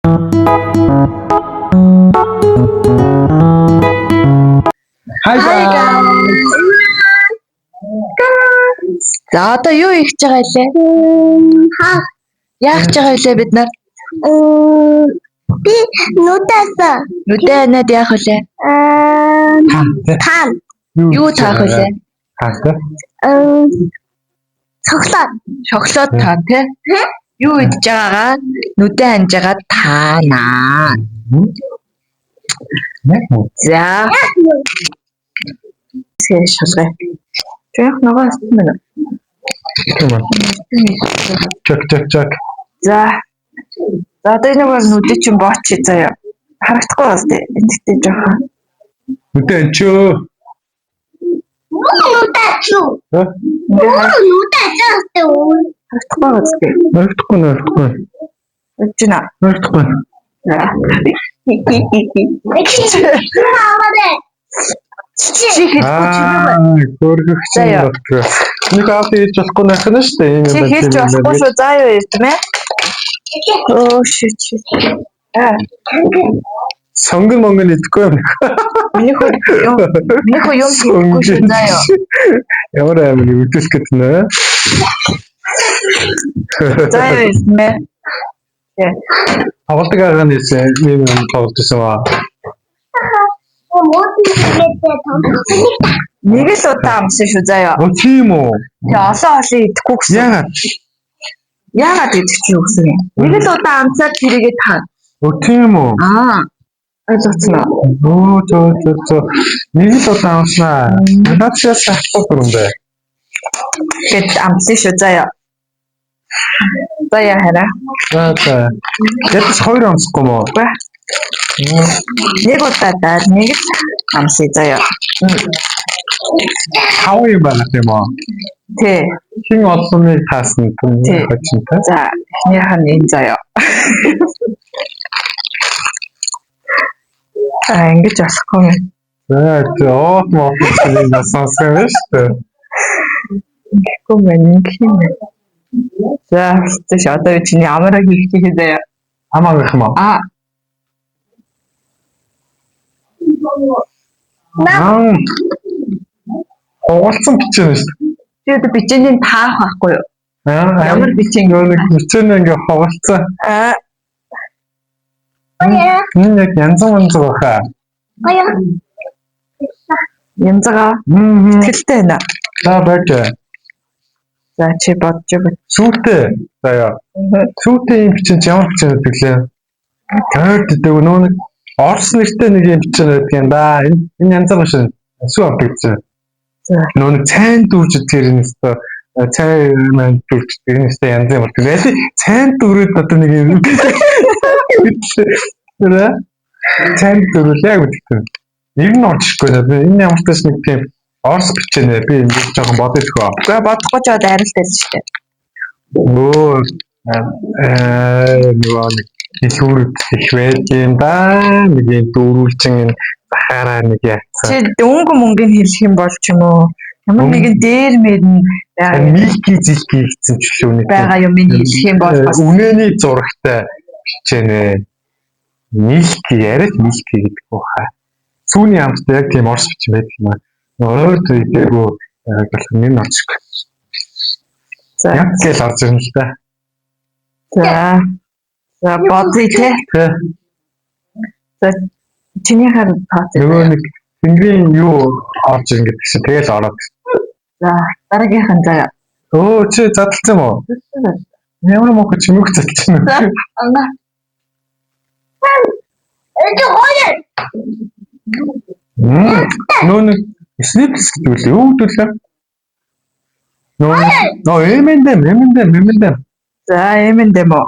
Hi guys. За, одоо юу хийж байгаа илээ? Ха. Яах гэж байгаа илээ бид нар? Би нүдээс Нүдэ анаад яах вүлээ? тан Юу таах вүлээ? Таах те. цоглоод. Шоколад таана тий? Юу идж байгаагаа нүдэ анж байгаа таанаа. Яг мөн. За. Сэш шулгая. Жох нөгөө ассан байна. Тийм үү. Чак чак чак. За. За, одоо энэ бол нүдэ чинь боочи заяа. Харагдахгүй бас тий. Энэ гэхдээ жоохон. Нүдэ анчөө. Нүдэ чүү. Ха? Нүдэ чүүстэй үү? Харагдахгүй бас тий. Харагдахгүй, харагдахгүй. Болж байна. Харагдахгүй. За. Аваарэ. Чи хэлэхгүй чимээ. Аа, хөргөх чинь Заяа. бодгоо. Нэг аав хийж болохгүй байх нь шүү дээ. Ийм юм Чи байна, хэлж тийм юм болохгүй байна. шүү. За, юу юм бэ? Оо shit shit. Аа, Сонгон монгон идэхгүй юм. миний хөө юм миний хөө юм хийхгүй шүү, заа юу. Ямар амар үүдэлэх гэдэг нэ. За, юу юм бэ? Тоглолтог агаа нээсэн ийм юм тоглож исэн ба. Нэг л удаа амсан шүү, заа юу. Оо, тийм үү? Тэгээ олон олон идэхгүй гэсэн. Яагаад? Яагаад идэх чинь гэсэн юм. Нэг л удаа амсаад тэрийгэ таа. Оо, тийм үү? Аа. Ойлгоцсон уу? Оо, зөө зөө зөө. Нэг л удаа амснаа. Надад ч яасан юм бэ? Гэт амсан шүү, заа юу. За, яа хараа. За за. Ядаж хоёр амсахгүй мó? Үгүй. Нэг удаа даа нэг л амсъя, заа юу. Тав юм байна тийм үү? Тэ. Хин олоныг таасна Тий. хожинтай. За, эхнийх нь энэ, заяа. Аа, ингэж болохгүй юм. За за, оот мот юм сонсох юм шүү дээ. Ингэхгүй мэн, ингэх юм. За, тийш одоо би чиний амараа хийх гэх заяа. Хамаа гэх юм уу? Аа, Аа. Хугалцсан бичэн шүү дээ. чи одоо бичээний таах байхгүй юу? Аа, Ямар бичэн? Нөгөө нэг бичэн ингээ хугалцсан. Аа, Энэ яг янз янз баха. янзгаа ихтгэлтэй байна. За, баг. За, чи бодож өг. Сүүтэй. За яа. Сүүтэй юм бичин чи ямар бичин байдаг лээ? Тойрд гэдэг нөгөө нэг Орос нэртэй нэг юм бичин байдаг юм да. Энэ янз бүр шин. Сүү авдаг гэсэн. За. Нөгөө нэг цайн дүүрж тэр юм өстой цай маань дүүрж тэр юм өстой янз юм бол. Аль цайн дүүрээд одоо нэг юм. Тэр цайн дүүрэл яг үгүй. Нэр нь орж ирэхгүй надад. Энэ ямар ч тач нэг тийм Орос бичэнэ. Би ингэж жоохон бодож өгөө. Гэхдээ бодохгүй ч одоо арилт байсан шүү дээ. Өө, нөгөө нэг дэлгүүрүүд их байд юм да. Нэг юм дөрвөлжин энэ захаараа нэг яатсан. Чи өнгө мөнгөний хэлэх юм бол ч юм уу? Ямар нэгэн дээр мэр нь байгаа Милки зилки гэсэн ч шүү нэг тийм байгаа юм хэлэх юм бол бас үнэний зурагтай бичэнэ. Милки, яриад милки гэдэг баха. Сүүний амттай яг тийм орс бичин байдаг юм аа. Ойр идээгүү болох нэр нь орж ирэхгүй. За. Яг гэл орж ирнэ л да. За. За, бодъё те. Тэ. За, чинийхээр тооцоо. Нөгөө нэг тэнгэрийн юу орж ирнэ гэдэг чинь тэгэл ороод. За, дараагийнх нь, заяа. Өө, чи задлсан юм уу? Ямар муухай чимээг задлсан юм. За, анга. Нөө нэг Snips гэдэг үл юу гэдэг лээ? Нөө нөө M&M, M&M, M&M. За, M&M үү?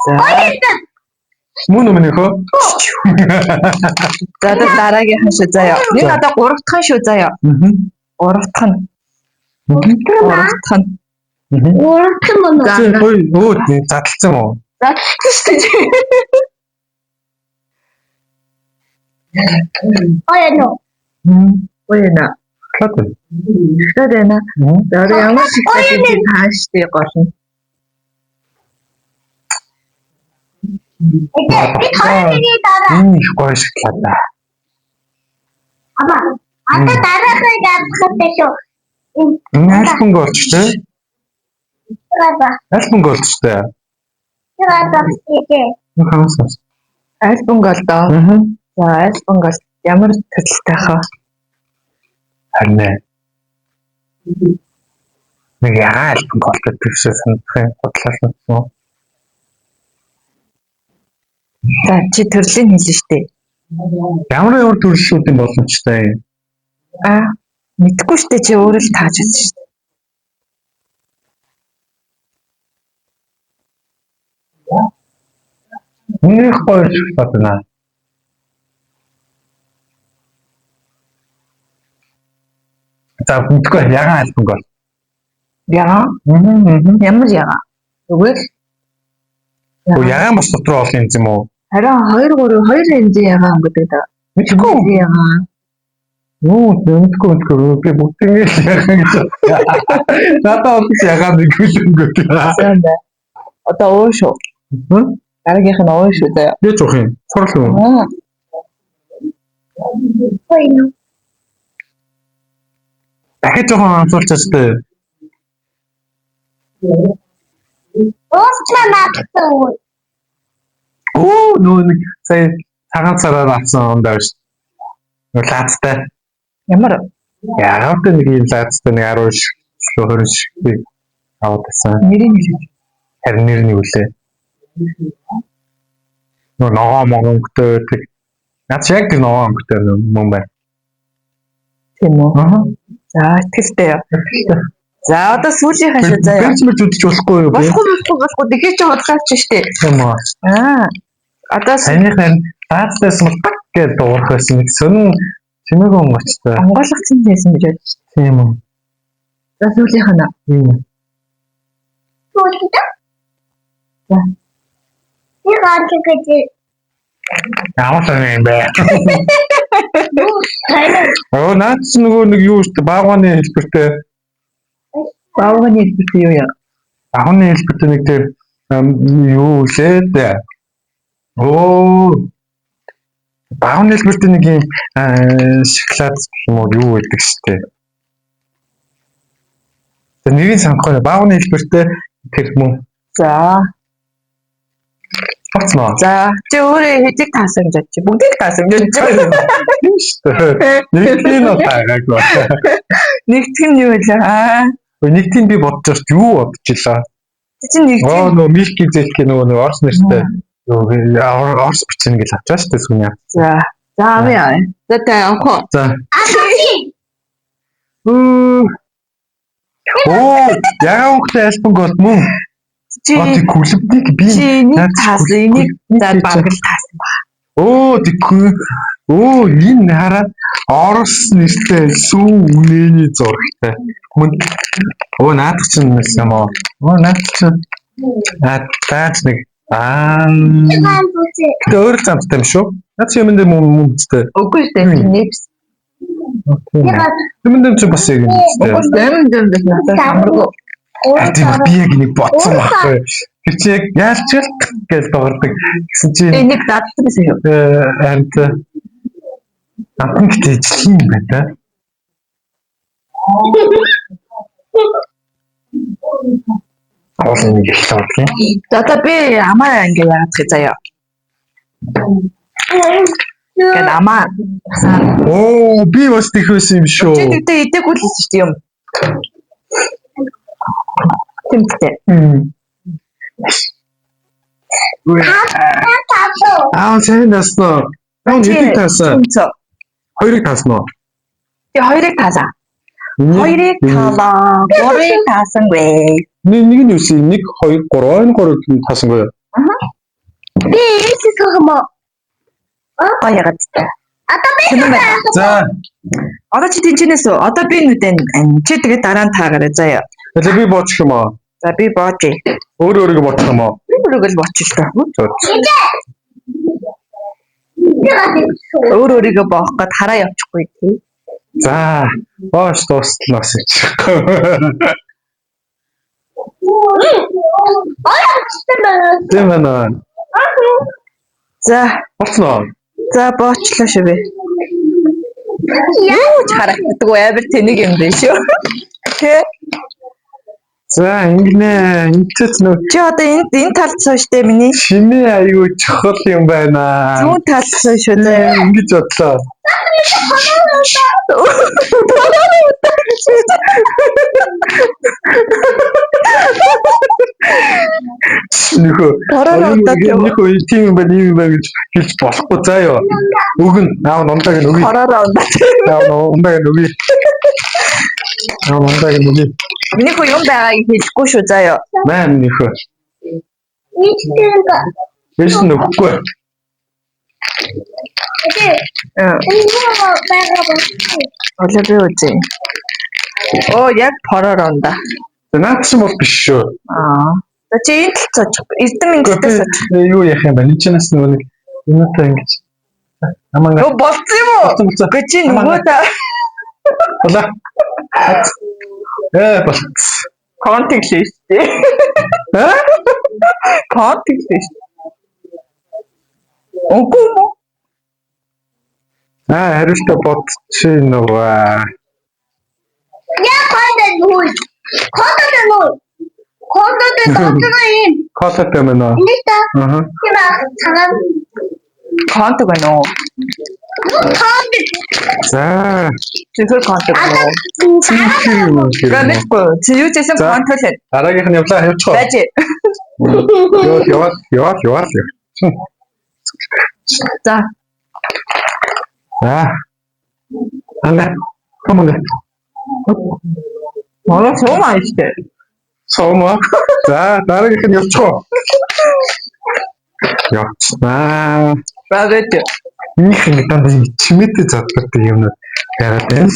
За. Мөн үү минийхөө? За, одоо дараагийнх нь шүү, заяа. Энэ одоо гурав дахь нь шүү, заяа. Гурав дахь нь. Гурав дахь нь. За. Чи гоё өө задлсан юм уу? Задлсан шүү дээ. Гоё нэ. Шоколад байна. Шоколад байна. За, одоо ямар шоколад тааштай гол нь. Би хоёрын дараа. Энэ их гоё шоколад аа. Ама. Одоо дараахыг авах шүү. Энэ аль мөнгө олчтой? Аль мөнгө олчтой? Энэ хамаас. Аль бөнгө ол доо. Аа. За, аль бөнгө ол ямар төрөлтэй хаа? Харин ээ. Нэг ягаан аль мөнгө олдог шиг санагдах юм. Бодлоо санагдсан. За, чи төрлийн хэлнэ штэ. Ямар ямар төрлүүдийн боломжтой юм? Аа, мэдхгүй штэ, чи өөрөө л тааж үзсэн штэ. Энэ их гоё шоколад байна. За, мэдгүй ягаан аль мөнгө ол. Ягаан? Аа. Ямар ягаан? Үгүй л. Оо, ягаан бас дотор олон юм юм уу? Харин 2 3 2 янзын ягаан гэдэг даа. Мэдгүй. Ягаан. Юу, мэдгүй мэдгүй, би бүгднийг л ягаан гэж. Надад бол ягаан нэг хөлөнгөө. За да. Одоо өө шүү. Дараагийнх нь өө шүү заяа. Яаж явах юм? Цорл юм. Аа. Дахиад жоохон амсуулчихсан шүү дээ. Уучлаа наадсан үү? Оо, нөгөө нэг сая цагаан цараар авсан юм даа шүү. Нөгөө лаацтай. Ямар? Яг л нэг юм лаацтай нэг 10 шиг 20 шиг аваад байсан. Нэрийг хэлж. Харин нэр нь юу лээ? Нөгөө ногоо могон өнгөтэй байдаг. Наад чи яг тэр ногоо өнгөтэй мөн байна. Тийм үү? Аа. За, итгэлтэй яа. За, одоо сүүлийнхаа шүү заяа. Ганц мөрч үдчих болохгүй юу? Болохгүй болохгүй болохгүй. Тэгэхээр чи худлаач штэ. Тийм үү. Аа. Одоо Саяных харин лаацтайсан бол так гэж дуурах байсан. Нэг сонин чимээгүй онгоцтой. онгойлгоцсон байсан гэж бодож штэ. Тийм үү. За, сүүлийнх нь. Тийм. За. Би ганц гэж. Ямар сонин юм бэ? Оо, наад чи нөгөө нэг юу шүү дээ, багваны хэлбэртэй. Баавганы хэлбэртэй юу яа? Багваны хэлбэртэй нэг тэр юу лээ дээ. Оо. Багваны хэлбэртэй нэг юм шоколад юм уу юу гэдэг шүү дээ. Тэр нэрийг санахгүй. Багваны хэлбэртэй тэр мөн. За. Боцноо. За, чи өөрөө хэдийг таасан гэж бодчих. Бүгдийг таасан гэж бодчих. Тийм шүү дээ. Нэгдгийг нь таагаагүй. Нэгтгэх нь юу вэ? Аа. Нэгдгийг би бодож шүү, юу бодож илаа. Чи чинь нэгтгэх. Оо, нөгөө Милки зэлки нөгөө нэг орс нэртэй юу орс бичнэ гэж авчаа шүү дээ сүний. За. За, авъя. За, та явах уу? За. Оо, ягаан өнгөтэй альбом гол мөн. Чи Аа, тэг күлбдийг би чи энийг таасан, энийг за баг л таасан баг. Оо, тэг Оо, энэ хараад орос нэртэй сүүн үнэний зурагтай. Мөн. Оо, наадах чинь юм уу? Оо, наадах чинь наад нэг аа. Гэтэ өөр л замтай юм шүү. Наад чи юм дээр мөн мөнцтэй. Үгүй шүү дээ, чи нэпс. Юм дээр чи бас яг юм үстэй. Үгүй шүү дээ, юм дээр бас надад хамаргүй. А тийм, би яг энийг бодсон байхгүй. Тэр чи яг яалч л гэж дуурдаг. Гэсэн чи Энийг дадсан байсан юу? Харин амтан гэтээ ижлэх юм байна да. Уул нэг их л юм. За, одоо би амаа ингээ яагаад хэ заяа. Гэт амаа. Оо, би бас тийх байсан юм шүү. Чи тэгтээ идээгүй л байсан шүү дээ юм. Тэмдэгтэй. Аа, сайн таснаа. Аа, нэгийг таасан. Хоёрыг таасан уу? Тий, хоёрыг таалаа. Хоёрыг таалаа. Гурыг таасангүй. Нэг нэг нь юу юм? 1 2 3 энэ гурыг таасангүй. Аа. Би ийшээ юм уу? Гоё ягаад та. Одоо би За. Одоо чи тэнчнээс үү? Одоо би нүдэн чи тэгээд дараа нь таагаарай заяа. Тэгэхээр би боочих юм уу? За, би боожъя. Өөр өөрийгөө бодох юм уу? Би өөрийгөө л бочих л та. Өөр өөрийгөө боох гээд хараа явчихгүй тий. За, бооч дуустал бас ичих. Тийм байна. За, Болсон уу? за боочлоо шүү би. Юу ч харагддаггүй амар тэнэг юм биш үү? Тэ? За ингэнэ. Энд ч нөө Чи одоо энэ талд сууж штэ миний. чимээ аюу чухал юм байна. Зүүн талд сууж шүү заяа. Ингэж бодлоо. Нөхөө. Бороор удаад яв. Нөхөө тийм юм байна, ийм юм байна гэж хэлж болохгүй заа юу. Өгөн. Аав нундаг нь өгье. Хороор ундаа. Аав нундаг нь өгье. Аав нундаг нь өгье. Миний хүү юм байгааг хэлэхгүй шүү заяа. Маа нөхөө. Нийтдээ Биш нөхгүй. энэ байгаа бол. Олоо би үзье. Оо яг пороор ундаа. За наад чинь бол биш шүү. Аа. За чи энэ талд сууж. Эрдэм энэ талд сууж. Юу яах юм бэ? Энд чинээс нөгөө нэг юмтай ингэж аманга Нөө болцсон юм уу? Болцсон, болцсон. Үгүй чи нөгөө та болоо. Э болцсон. контент л шүү дээ. Аа? Контент л шүү. Үгүй юм уу? Аа хариултаа бодчих нөгөө. Яа кода нүл. Кода нүл. Кода дотор юм. Колотой мэн үү? Энд та Аа. тийм аа цагаан. Контент байна уу? Код. За. Зөвхөн контент байна уу? Цэнхэр юм уу? Гэ мэдгүй. Чи юу ч гэсэн За. контент л Дараагийнх нь явлаа явчих. байж. Яваад яваад яваад яваад. За. За. Анга. Come on. Манай сумаа шүү дээ. Сомо. За дараагийнх нь явчих. Явчихнаа. Багт. Минийх ингэ дандаа юм чимээтэй задгардаг юмнууд гараад байна.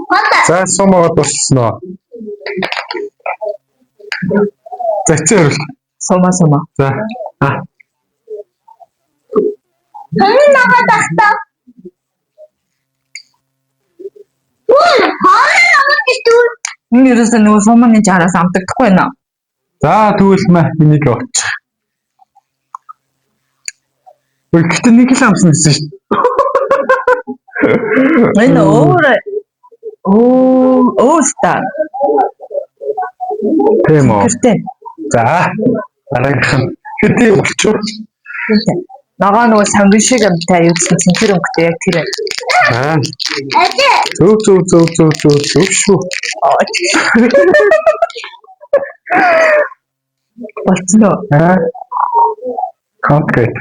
Кода. За сумаад дууссан уу? За эцээ өрөл. Сума сума. За. А. Хөрөн нагаа тахта. Үл, хөрөн нагаа гэдэг. Энэ ерөөсөө нөгөө суманы жараас амтагдахгүй байна. За тэгвэл мэ энийг явуучих. Ой гэтээ нэг л амсан гэсэн шүү дээ. Энэ өөр оо ста. Тийм үү. Гэртээ. За дараагийнх нь хэдий болчих. Ногоо нөгөө сонгон шиг амтай юудсан цэнхэр өнгөтэй яг тэр. Аа. Ажээ. Зөв зөв зөв зөв зөв зөв шүү. Болцсон уу? Аа. Конкрет.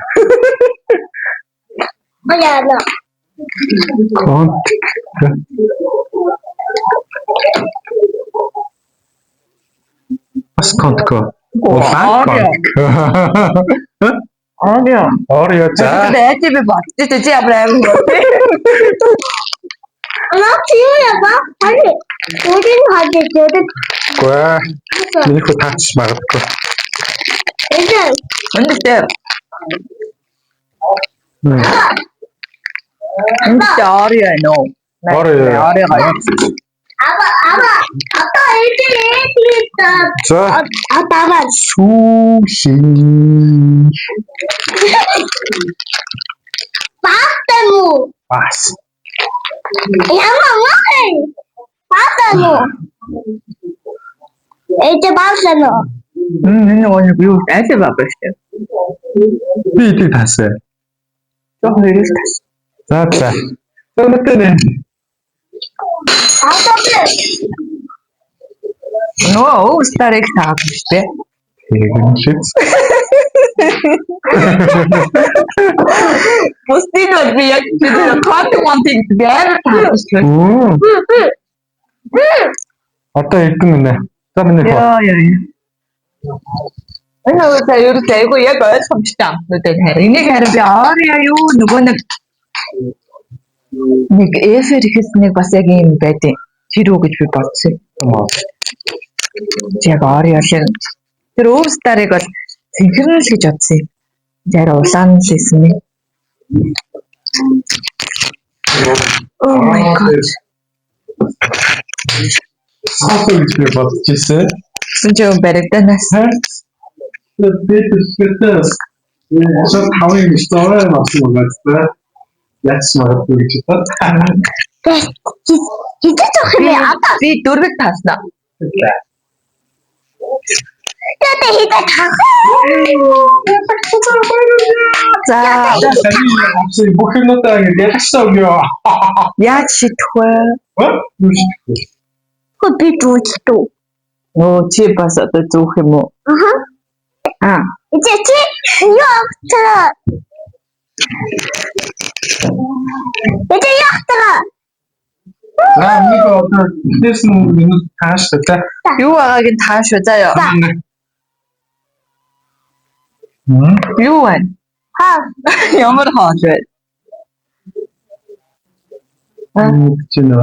Ояа. Конт. Бас контко. Улаан контко. Орео. Орео за. Тэгээд айж би бодчих чи ямар аим юм бэ? Наа чи юу яа? Хари. Үрийн хадаж өгдөг. Гүй. Миний хүү таач магадгүй. Энэ Өнөөдөр өнөөдөр Орео байна уу? Орео. Орео гоё. Аба аба одоо энэ энэ За. Одоо аба. Сүүлийн Баата муу. бас. Ямар муу. Баата муу. Эдэ баата муу. Энэ нөгөө нэг юу аль ба ба шүү. Би идэг таасаа. Жох хоёроос тас. За за. За өнөөдөр нэ. Одоо би Нөгөө өө старыг таагаад шүү дээ. Тэгэн шиц. Бусдын бол би яг тэр контент монтыг бээр таагаад шүү. Одоо эрдэн гинэ. За миний хөө. Яа яа. Энэ нөгөө ерөөсөө айгүй яг ойлгомжтой амтнууд байна харин. Энийг харин би Орео юу нөгөө нэг нэг эфер ихэс нэг бас яг юм байдیں۔ Тэр үү гэж би бодсон. Яг Орео л юм. Тэр өвс старыг бол цэнхэрнэ л гэж бодсон юм. Яг улаан л исэн юм. Oh my god. Саасан гэж би бодож ирсэн. Гэсэн чи баригданаас. Би тэтгэдээс шууд тавын юм зураг юм авсан байгаа зү. Яаж магадгүй гэж бодсон. Хизээ зөх юм бэ? Одоо Би дөрвийг таасна. одоо хизээ тах. За Таны бүх юмудаа ингэ ялгсан өгөө. яаж шийдэх вэ? Юу шийдэх вэ? Хөө би дүүждэг. Өө чи бас одоо зүүх юм уу? Аха. Аа. Эцээ чи юу авцаа? Эцээ юу авцаа? За нэг одоо эхнээс нь минут тааш та. Юу байгааг нь тааш үү заяа. Юу вэ? Ха. Ямар хоол вэ? Чи нэ.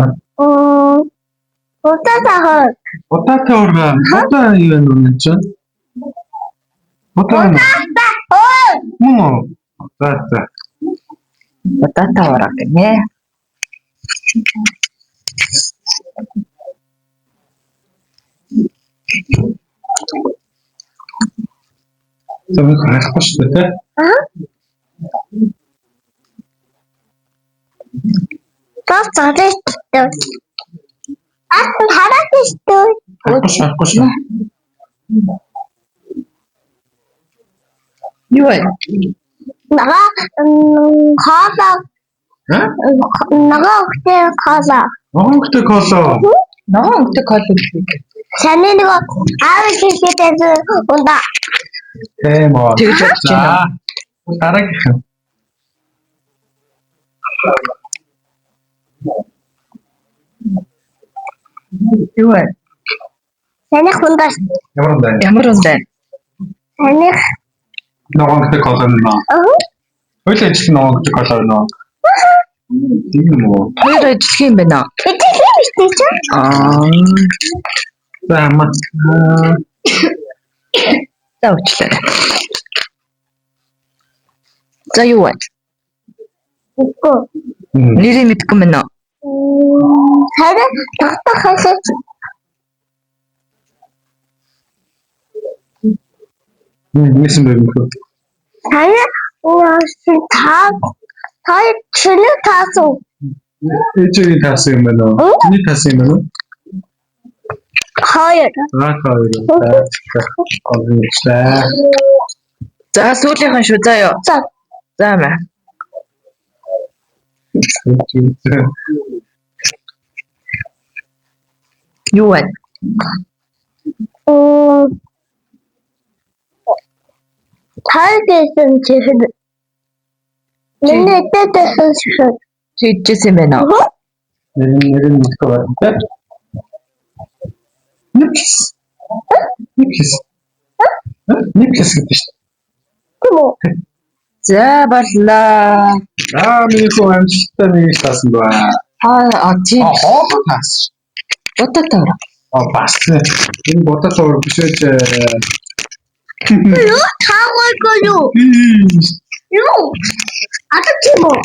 Удаа хаа. Удаатай ургаа. Одоо юу вэ нүн чинь? Удаа. Өө. Мөн үү? За за. Удаатай ураа гинэ. За би харахгүй шүү дээ. Аа. Бас зарч. Аа хараад шүү. Харахгүй шүү, харахгүй шүү. Юу вэ? Нага хоолоо Ха? нага өгтэй хоолоо. Ногоон өнгөтэй коло. Ногоон өнгөтэй кол гэдэг. Саний нөгөө аав хэлгээд унда. Тийм үү. Тэгж бодож байна. За. Дараагийнх нь. Юу вэ? Саний хундаа. Ямар юм бэ? Ямар үн бэ? Саний Ногоон өнгөтэй коло нэ. аа Хоёул ажил ногоон өнгөтэй коло нэ. Тийм юм уу? Хоёр ажиллах юм байна уу? Эцээ хэм битээ чи? Аа. За маа. За уучлаарай. За юу вэ? Үгүй. Нэрийг мэдэхгүй байна уу? Харин тогтох хашиж Нэсэн байх юм. харин уус та та чиний таасан Ээжийн таасан юм байна уу? Чиний таасан юм байна уу? хоёр. За хоёр. За. Олон юмчлаа. За сүүлийнхэн шүү заа юу. За За маа. Юу вэ? Тайгсэн чихэн. Миний дэдэсэн чихэн. Чи идчихсэн юм байна уу? Нэр нь нэр нь мэдгүй байна те. Нипс. Нипс. Нипс гэдэг шүү Тийм үү? За боллоо. дээ. Аа миний хүү амжилттай нэг таасан байна. Аа тийм. А хоол таас. Будаатай ураа. А бас нэ. Энэ будаатай ураг биш байж. Юу таагаагүй юу? Юу? Одоо тийм үү?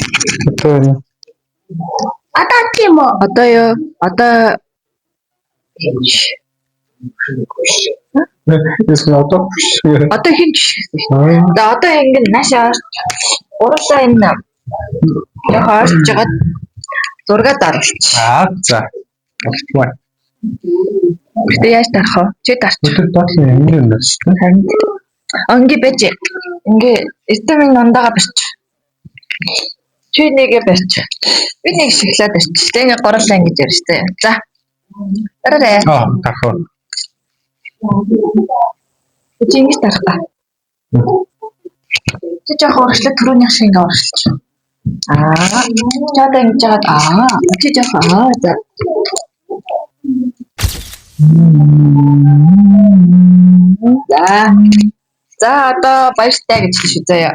Одоо Одоо тийм үү? Одоо юу? Одоо хинч. Эс одоо Одоо хинч гэсэн шүү. За одоо ингэ нааш орч. Гурлаа энэ яг орж жагаад зураг даралч. Аа за. Болтгоо. Гэтэ яаж дарах вэ? Чи дарч. Өдөр доотлын юм юм байна шүү дээ. Харин. А ингэ байж. Ингээ эртэмийн нундаага барьч. Чи нэгэ барьч. Би нэг шиглээд барьч. Тэ ингээ гурлаа ингэж ярьж тэ. За. Дараарай. Аа дарах уу. Чи ингэж дарах ба. Чи жоох урагшлаа түрүүнийх шиг ингээ урагшлаж. Аа. Чи одоо ингэж яагаад аа. Чи жоох аа за. За. За одоо баяртай гэж хэлж заяа.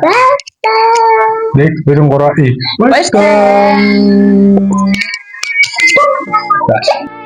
1 2 3 и. Баяртай. За.